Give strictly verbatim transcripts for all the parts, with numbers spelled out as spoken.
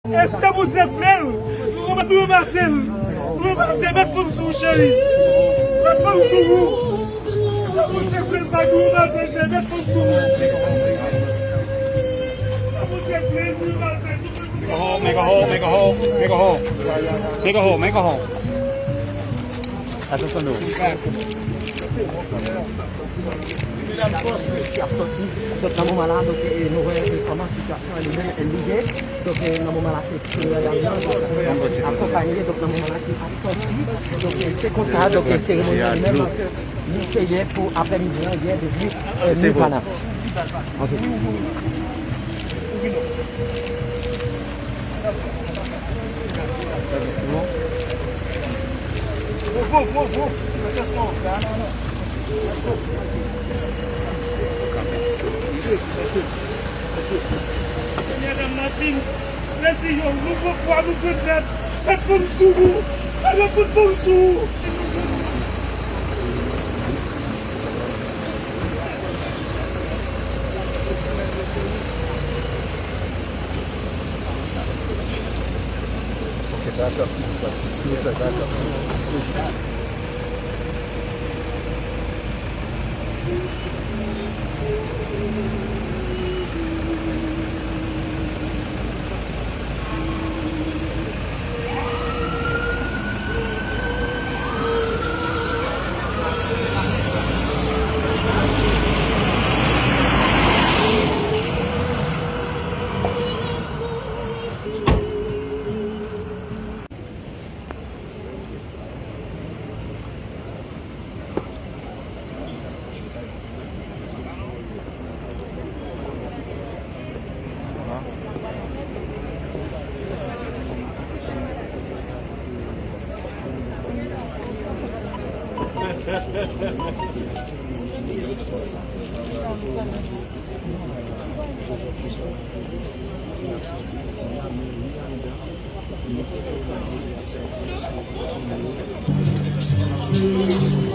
E se Bondye k vle l. Nou ranmase l. Nou ranmase l. Mèt fanm sou ou, cheri. Mèt fanm sou ou. Se Bondye k vle l, sa nou ranmase l, cheri. Mèt fanm sou ou. Se Bondye k vle l, nou ranmase l. Make a hole, make a hole, make a hole, make a hole. Make a hole, make a hole. Atansyon, nou. Medam, ki ap sòti. Donk, nan moman la, donk, e, nou wè, e, kòman sitiyasyon an li menm, e, li ye. Donk, e, nan moman la, se premyè dam nan, donk, akonpanye, donk, nan moman la, ki ap sòti. Donk, e, se konsa, donk, e, seremoni an li menm, ke li te ye pou aprèmidi an, yè, depi, e, Nirvana. Ok. Premyè dam Martine, mèsi, yon nouvo kwa nou pran nèt. Mèt fanm sou ou. Mèt fanm sou ou.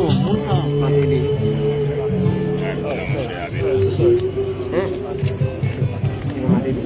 Oh, moun sa a malele. Hein? Yo malele.